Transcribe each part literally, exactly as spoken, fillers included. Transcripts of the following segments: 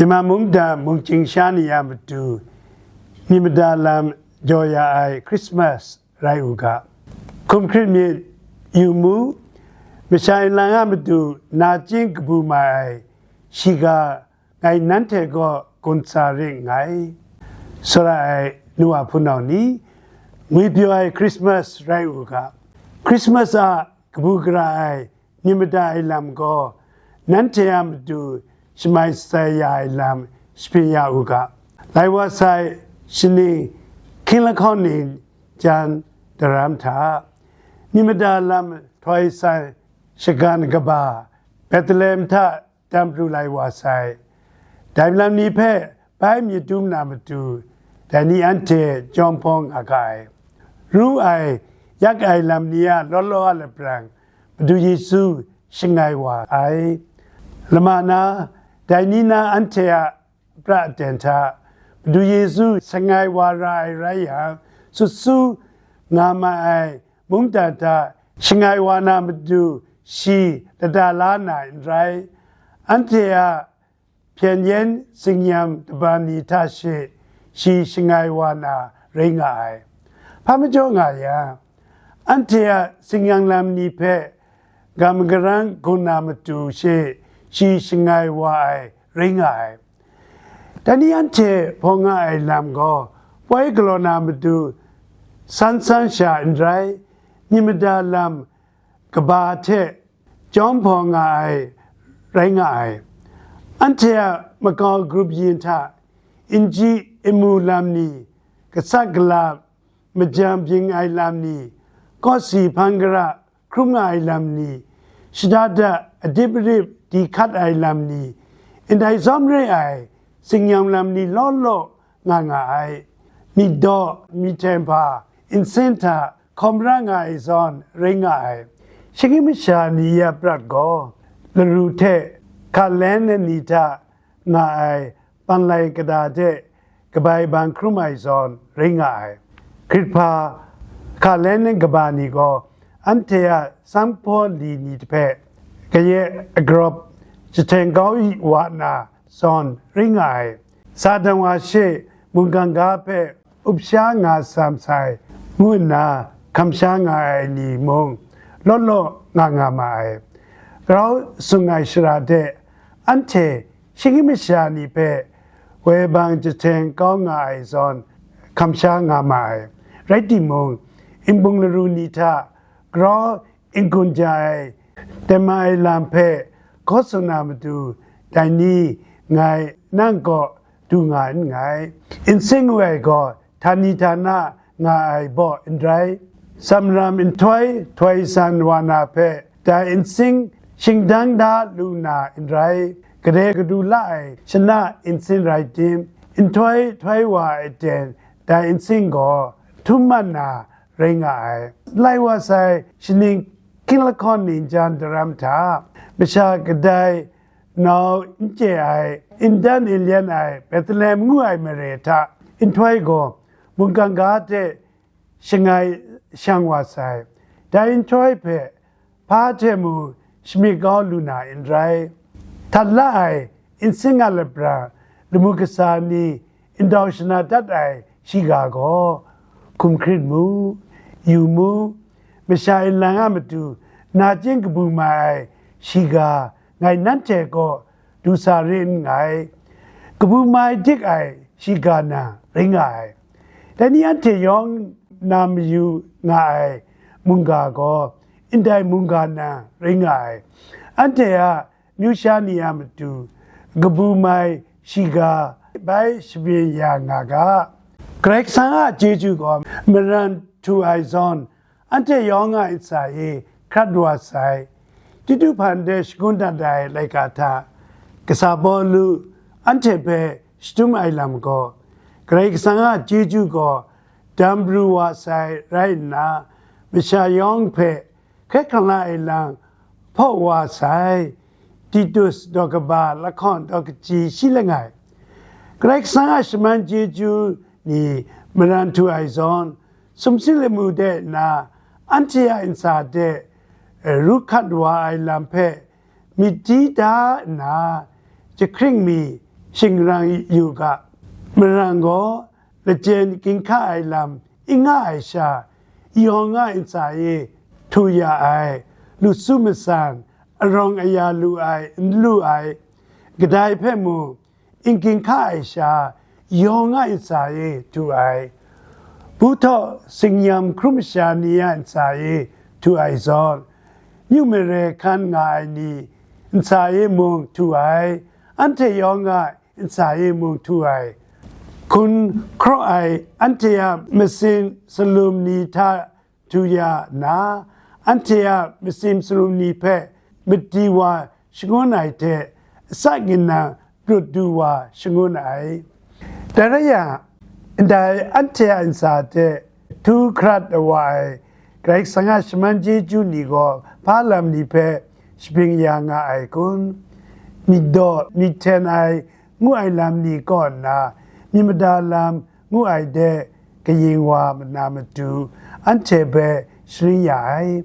Sima mungdan mungchying sha ni a matu, myit mada lam jaw ya ai Christmas rai u ga. Hkum hkrit myit yu mu, masha nlang a matu nachying kabu mai ai shiga ngai nanhte kaw gun sa ring nngai. Tsawra ai nu a hpunau ni, ngwipyaw ai Christmas rai u ga. Christmas a kabu gara ai myit mada ai lam gaw, nanhte a matu shamai shatsai ya ai lam shaphing ya u ga. Lai wa sai shaning hkying lahkawng ning jan daram hta, myit mada lam htoi san shagan kaba Bethlehem hta dam pru lai wa sai. Dai lam ni hpe bai myit dum na matu, dai ni anhte jawm hpawng nga ga ai. Ru ai, yak ai lam ni a law law a laprang, Madu Yesu shangai wa ai. Lama na, dai ni na anhte a pra aten hta, Madu Yesu shangai wa ra ai rai yang, sut su nga ma ai mungdan hta shangai wa na matu shi lada la na n rai. Anhte a hpyen yen tsingyam kaban ni hta she shi shangai wa na rai nga ai. Hpa majaw nga yang, anhte a tsingyang lam ni hpe gam garang gun na matu she shi shangai wa ai rai nga ai. Dai ni anhte hpawng nga ai lam gaw, poi galaw na matu san san sha n rai, myit mada lam kaba hte jawm hpawng nga ai rai nga ai. Anhte a makau grup yin hta, n ji n mu lam ni, kasak gala majang byin ai lam ni, kawsi hpang gara hkrum nga ai lam ni, shada da adip arip di hkat ai lam ni, ndai zawm re ai tsingyam lam ni law law nga nga ai. Myit daw, myit hten hpa, nsin hta hkawm ra nga ai zawn rai nga ai. Shagrin masha ni ya prat gaw, laru hte hka len ai ni hta nga ai panglai kada hte kabai ban hkrum ai zawn rai nga ai. Hkrit hpa hka len ai kaba ni gaw anhte a sanghpaw li ni hpe kaye agrawp jahteng kau wa na zawn rai nga ai. Satan wa she mungkan ga hpe up sha nga sam sai, ngu nna hkam sha nga ai ni mung law law nga nga ma ai. Grau sung ai shara de, anhte shinggyim masha ni hpe woi bang jahteng kau nga ai zawn hkam sha nga ma ai. Rai timung, nbung laru ni hta grau n-gun ja ai, tengman ai lam hpe hkaw tsun na matu, dai ni ngai nang kaw du nga nngai. Nsin ngu ai gaw, htani htana nga ai baw n rai. Tsamram nhtoi htoi san wa na hpe, dai nsin shingdang da lu na n rai. Gade gadu la ai shana nsin rai tim, nhtoi htoi wa ai aten dai nsin gaw htum mat na rai nga ai. Lai wa sai shaning hkying lahkawn ning jan daram hta, masha kadai nau n chye ai, n dan n lyan ai Bethlehem ngu ai mare hta nhtoi gaw mungkan ga hte shangai shang wa sai. Dai nhtoi hpe hpa hte mung shamyit kau lu na n rai. Htat la ai nsin a lapra lamu kasa ni ndau shana dat ai shiga gaw hkum hkrit mu, yu mu, masha nlang a matu nachying kabu mai ai shiga ngai nanhte kaw du sa re nngai, kabu mai dik ai shiga na rai nga ai. Dai ni anhte yawng na mayu nga ai mungga gaw ndai mungga na rai nga ai. Anhte a amyu sha ni a matu kabu mai shiga bai shabyin ya nga ga. Karai Kasang a chyeju gaw maran htu ai zawn, anhte yawng a ntsa e hkrat wa sai. Titu hpan de shagun dat ai laika hta, kasa Pawlu anhte hpe shadum ai lam gaw, Karai Kasang a chyeju gaw dam pru wa sai rai nna, masha yawng hpe hkrai hkrang la ai lam hpaw wa sai. Titus daw kaba lahkawng daw kaji shi langai. Karai Kasang a shaman chyeju ni maran htu ai zawn, sumsing lamu de nna anhte a ntsa de, eh, ru hkat wa ai lam hpe myit di da nna, jahkring mi shingrang yu ga. Marang gaw lachyen ginhka ai lam n nga ai sha, yawng a ntsa e htu ya ai, lu su matsan, arawng aya lu ai, n lu ai, kadai hpe mung n ginhka ai sha, yawng a ntsa e htu ai, bu htaw singnyam hkrum masha ni a ntsa e htu ai zawn, myu mare hkan nga ai ni ntsa e mung htu ai, anhte yawng a ntsa e mung htu ai, hkun hkraw ai anhte a matsin salum ni hta htu ya nna, anhte a matsin salum ni hpe madi wa shangun ai hte, asak nnan prut du wa shangun ai. Dai rai yang, ndai anhte a ntsa hte htu hkrat wa ai Karai Kasang a shaman chyeju ni gaw hpa lam ni hpe shapring ya nga ai kun? Myit daw myit hten ai ngu ai lam ni kaw nna, myit mada lam ngu ai de kayin wa na matu, anhte hpe sharin ya ai.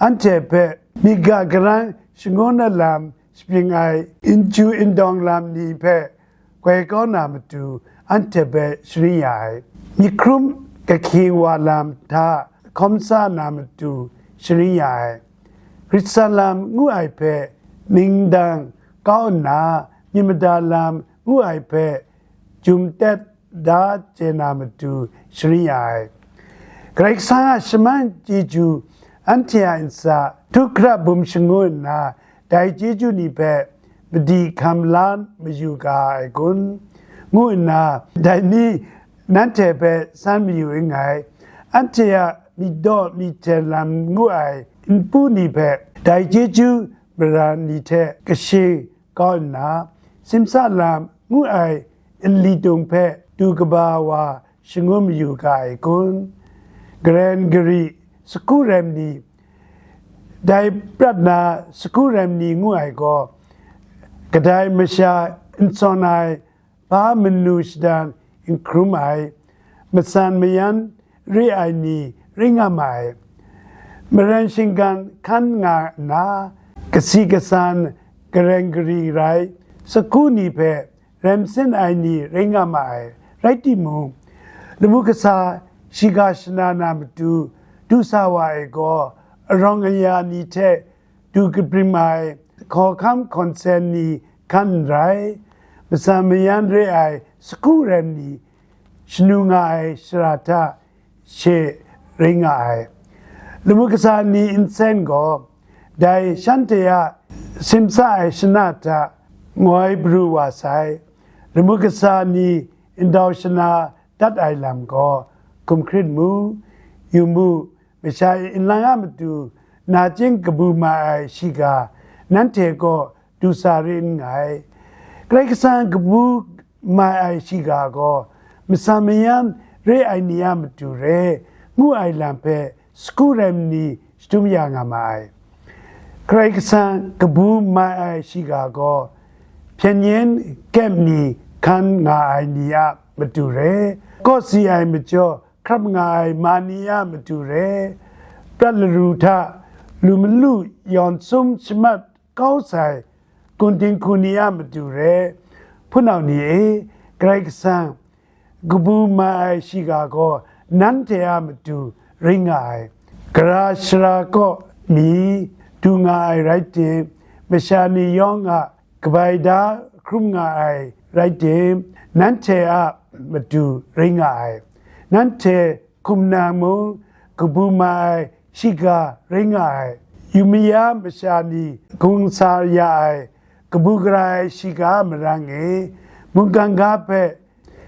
Anhte hpe myit ga karan shangun a lam shapring ai, n chyu n dawng lam ni hpe goi kau na matu, anhte hpe sharin ya ai. Myit hkrum kahkying wa lam hta hkawm sa na matu, sharin ya ai. Hkrit san lam ngu ai hpe ning dang kau nna, myit mada lam ngu ai hpe jum tet da chye na matu, sharin ya ai. Karai Kasang a shaman chyeju anhte a ntsa htu hkrat bum shangun nna, dai chyeju ni hpe madi hkam la mayu ga ai kun? Ngu nna, dai ni nanhte hpe san mayu n gai. Anhte a myit daw myit hten lam ngu ai npu ni hpe dai chyeju mara ni hte kashing kau nna, simsa lam ngu ai nli tung hpe du kaba wa shangun mayu ga ai kun? Karen gari sagu rem ni, dai prat na sagu rem ni ngu ai gaw, kadai masha n tsawn ai, hpa manu shadan n hkrum ai, matsan mayan re ai ni rai nga ma ai. Maren shinggan hkan nga nna, kasi kasan karen gari rai, sagu ni hpe rem sin ai ni rai nga ma ai. Rai timung, lamu kasa shiga shana na matu du sa wa ai gaw, arawng aya ni hte du kabrim ai, hkawhkam hkawn sen ni hkan n rai, matsan mayan re ai sagu rem ni shanu nga ai shara hta she rai nga ai. Lamu kasa ni nsen gaw, dai shanhte a simsa ai shana hta ngoi pru wa sai. Lamu kasa ni ndau shana dat ai lam gaw, hkum hkrit mu, yu mu, masha e nlang a matu nachying kabu mai ai shiga nanhte kaw du sa re n nngai. Karai Kasang kabu mai ai shiga gaw, matsan mayan re ai ni a matu re, ngu ai lam hpe sagu rem ni shadum ya nga ma ai. Karai Kasang kabu mai ai shiga gaw, hpyen yen kyep ni hkan nga ai ni a matu re, kawsi ai majaw hkrap nga ai ma ni a matu re, prat laru hta lu malu yawn sum shamat kau sai gun dinghku ni a matu re, hpunau ni e, Karai Kasang kabu mai ai shiga gaw nanhte a matu rai nga ai. Gara shara kaw mi du nga ai rai tim, masha ni yawng a kabai da hkrum nga ai rai tim, nanhte a matu rai nga ai. Nanhte hkum nang mung, kabu mai ai shiga rai nga ai. Yumaya masha ni gung sa ya ai kabu gara ai shiga marang e, mungkan ga hpe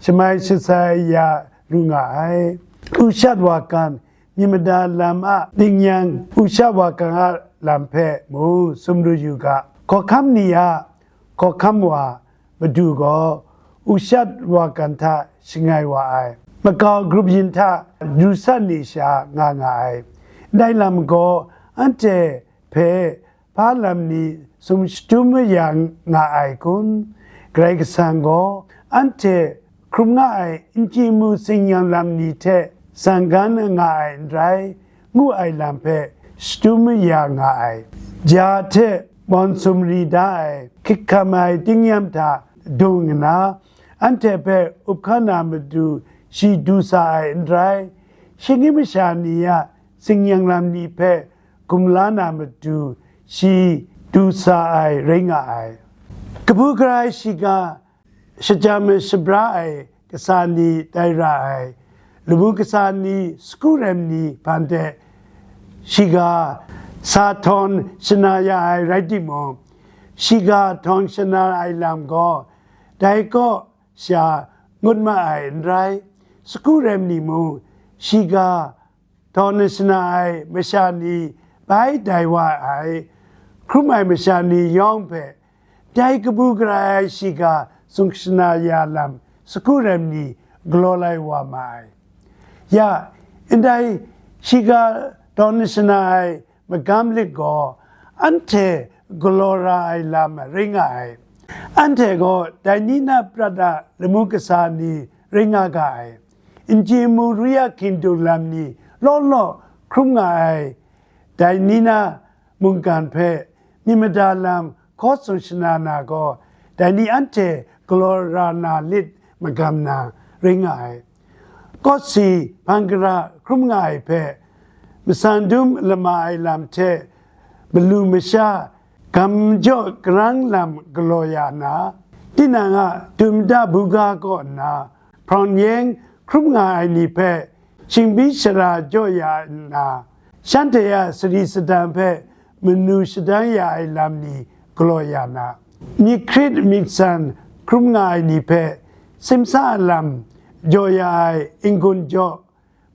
shamai shasai ya ru nga ai. Ushat wakan myit mada lam a tingnyang, ushat wakan a lam hpe mung sumru yu ga. Hkawhkam ni a hkawhkam wa madu gaw ushat wakan hta shangai wa ai, makau grup yin hta du san ni sha nga nga ai. Ndai lam gaw anhte hpe hpa lam ni sum shadum ya nga ai kun? Karai Kasang gaw anhte hkrum nga ai n chyi mu tsin-yam lam ni hte sanggan nga ai n rai, ngu ai lam hpe shadum ya nga ai. Ja hte mawn sumri da ai, hkrit hkam ai tingnyam hta dung nna, anhte hpe up hkan na matu shi du sa ai n rai, shinggyim masha ni a tsingyang lam ni hpe gumla na matu shi du sa ai rai nga ai. Kabu gara ai shiga shajam shabra ai kasa ni tai ra ai, lamu kasa ni sagu rem ni hpan de shiga sa htawn shana ya ai rai timung, shiga htawn shana ai lam gaw dai kaw sha ngut ma ai n rai, sagu rem ni mung shiga htawn shana ai masha ni bai dai wa ai, hkrum ai masha ni yawng hpe dai kabu gara ai shiga tsun shana ya lam sagu rem ni galaw lai wa ma ai. Ya, ndai shiga htawn shana ai magam lit gaw anhte galaw ra ai lam rai nga ai. Anhte gaw dai ni na prat a lamu kasa ni rai nga ga ai. N chye mu ri a hkying dung lam ni law law hkrum nga ai. Dai ni na mungkan hpe myit mada lam hkaw tsun shana na gaw, dai ni anhte galaw ra na lit magam na rai nga ai. Kawsi hpang gara hkrum nga ai hpe, matsan dum lama ai lam hte malu masha gam jaw karang lam galaw ya na, tinang a dum da buga kaw nna, hprawn yeng hkrum nga ai ni hpe shingbi shara jaw ya nna, shanhte a sari sadan hpe manu shadang ya ai lam ni galaw ya na, myit hkrit myit san hkrum nga ai ni hpe simsa a lam jaw ya ai n-gun jaw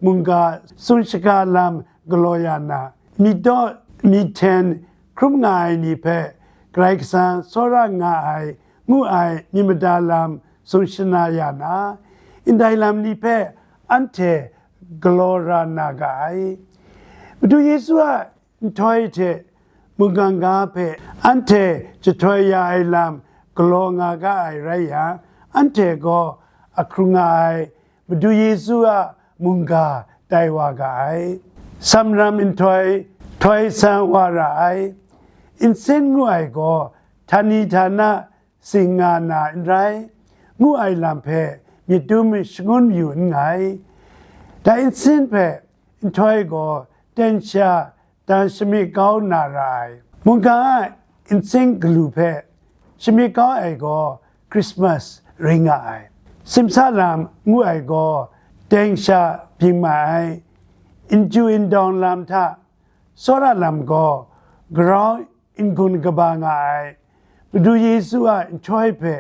mungga tsun shaga lam galaw ya na, myit daw myit hten hkrum nga ai ni hpe Karai Kasang tsawra nga ai ngu ai myit mada lam tsun shana ya na, ndai lam ni hpe anhte galaw ra na ga ai. Madu Yesu a nhtoi hte mungkan ga hpe anhte jahtoi ya ai lam galaw nga ga ai rai yang, anhte gaw ahkrung nga ai Madu Yesu a mungga tai wa ga ai. Samram nhtoi htoi san wa ra ai. Nsin ngu ai gaw htani htana sing nga na n rai, ngu ai lam hpe myit dum shangun yu nngai. Dai nsin hpe nhtoi gaw ten sha dan shamyit kau na ra ai. Mungga a nsin galu hpe shamyit kau ai gaw Christmas rai nga ai. Simsa lam ngu ai gaw teng sha byin ma ai. N chyu n dawng lam hta tsawra lam gaw grau n-gun kaba nga ai. Madu Yesu a nhtoi hpe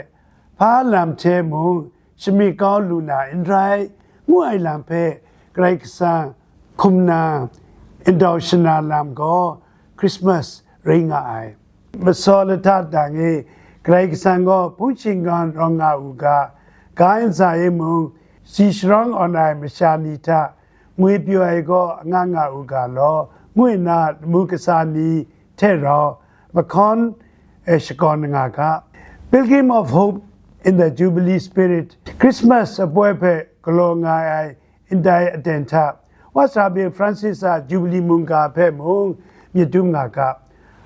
hpa lam hte mung shamyit kau lu na n rai, ngu ai lam hpe Karai Kasang hkum na ndau shana lam gaw Christmas rai nga ai. Masaw lahta dang e Karai Kasang gaw hpung shinggan rawng nga u ga, ga ntsa e mung si sharawng awn ai masha ni hta ngwi pyaw ai gaw anga nga u ga law, ngu nna lamu kasa ni hte rau mahkawn e shakawn nga ga. Pilgrim of Hope in the Jubilee Spirit, Christmas apoi hpe galaw nga ai ndai aten hta, Wa sara byin Francis a Jubilee mungga hpe mung myit dum nga ga.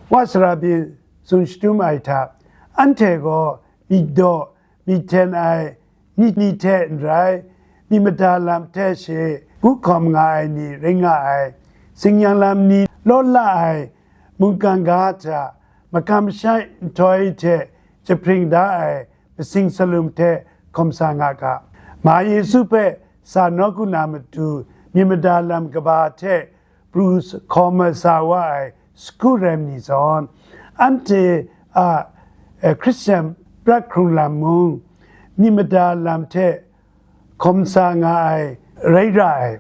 Wa sara byin tsun shadum ai hta, anhte gaw myit daw myit hten ai myit ni hte n rai, myit mada lam hte she gu hkawm nga ai ni rai nga ai. Tsingyang lam ni law la ai mungkan ga hta makam mashai nhtoi hte jahpring da ai masing salum hte hkawm sa nga ga. Ma Yesu hpe sa nawku na matu myit mada lam kaba hte pru hkawm sa wa ai sagu rem ni zawn, anhte a, eh, Hkristian prat hkrung lam mung, myit mada lam hte hkawm sa nga ai rai ra ai.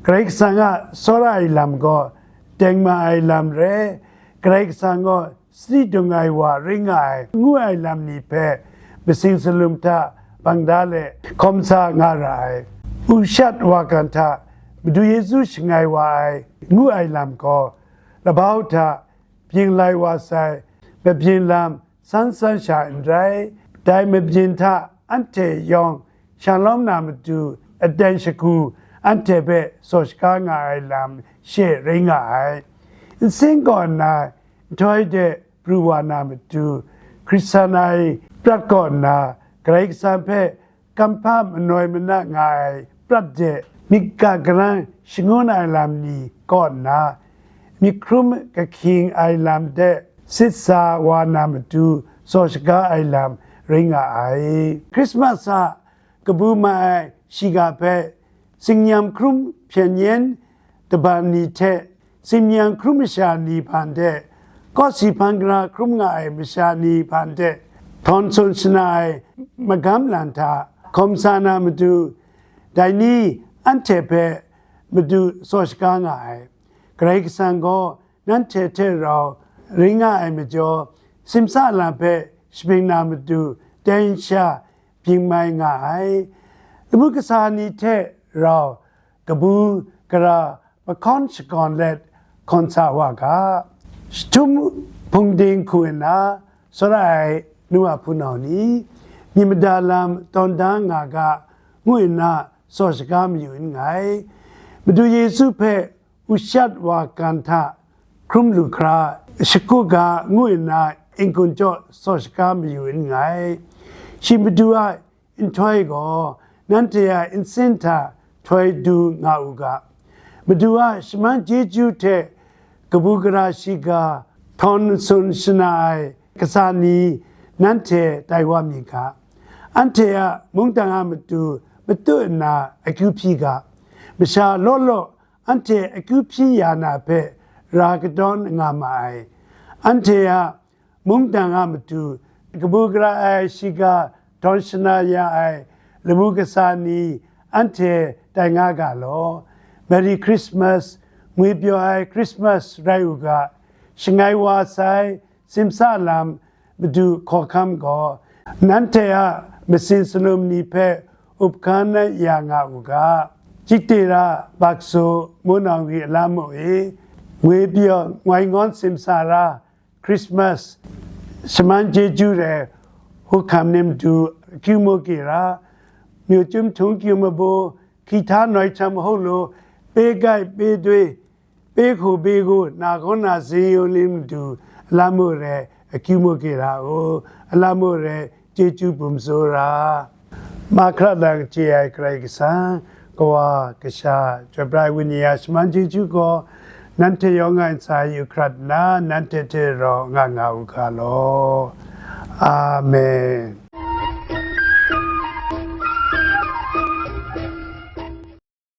Karai Kasang a tsawra ai lam gaw teng ma ai lam re, Karai Kasang gaw sadi dung ai wa rai nga ai, ngu ai lam ni hpe masing salum hta bang da let hkawm sa nga ra ai. Ushat wakan hta Madu Yesu shangai wa ai, ngu ai lam gaw, labau hta byin lai wa sai, mabyin lam san san sha n rai, dai mabyin hta anhte yawng shanglawm na matu aten shagu anhte hpe saw shaga nga ai lam she rai nga ai. Nsin kaw nna nhtoi de pru wa na matu, Hkristan ai prat kaw nna Karai Kasang hpe kamhpa manoi mana nga ai prat de myit ka garang shangun ai lam ni kaw nna, myit hkrum kahkying ai lam de sit sa wa na matu tsaw shaga ai lam rai nga ai. Krismas a kabu ma ai shiga hpe tsingyam hkrum hpyen yen kaban ni hte tsingyam hkrum masha ni hpan de, kawsi hpan gara hkrum nga ai masha ni hpan de, htawn tsun shana ai magam lan hta hkawm sa na matu, dai ni anhte hpe matu tsaw shaga nga ai. Karai Kasang gaw nanhte hte rau rai nga ai majaw, simsa lam hpe shabring na matu ten sha byin mai nga ai. Lamu kasa ni hte rau kabu gara mahkawn shakawn let hkawn sa wa ga. Jahtum hpung ding hku nna, tsawra ai nu a hpunau ni, myit mada lam tawn da nga ga, ngu nna tsaw shaga mayu n nngai. Madu Yesu hpe ushat wa kan hta hkrum lu hkra, shaku ga ngu nna n-gun jaw tsaw shaga mayu n nngai. Shi Madu a nhtoi gaw nanhte a nsin hta htoi du nga u ga. Madu a shaman chyeju hte kabu gara shiga htawn tsun shana ai kasa ni nanhte tai wa myit ga. Anhte a mungdan a matu matu nna akyu hpyi ga. Masha law law anhte akyu hpyi ya na hpe ra kadawn nga ma ai. Anhte a mungdan a matu kabu gara ai shiga htawn shana ya ai lamu kasa ni anhte tai nga ga law. Merry Christmas, ngwi pyaw ai Christmas rai u ga. Shangai wa sai simsa lam Madu hkawhkam gaw, nanhte a masin salum ni hpe up hkan ya nga u ga. Chitera bakso munang ri alam mu e, ngwi pyaw ngwai ngawn simsa ra, Christmas, shaman chyeju re, hukham ni matu akyu mu kira, myu chyum htung kyu mabu, hkihta noi htam hau lu, pe gai pe doi, pe hku pe gu, na gaw na zing yu lim du, alam mu re, akyu mu kira u, alam mu re, chyeju bum tsu ra. Mahkra dang chye ai Karai Kasang, Kawa, Kasha, Chyoi Pra ai Wenyi a shaman chyeju gaw, nanhte yawng a ntsa yu hkrat nna, nanhte hte rau nga nga u ga law. Amen.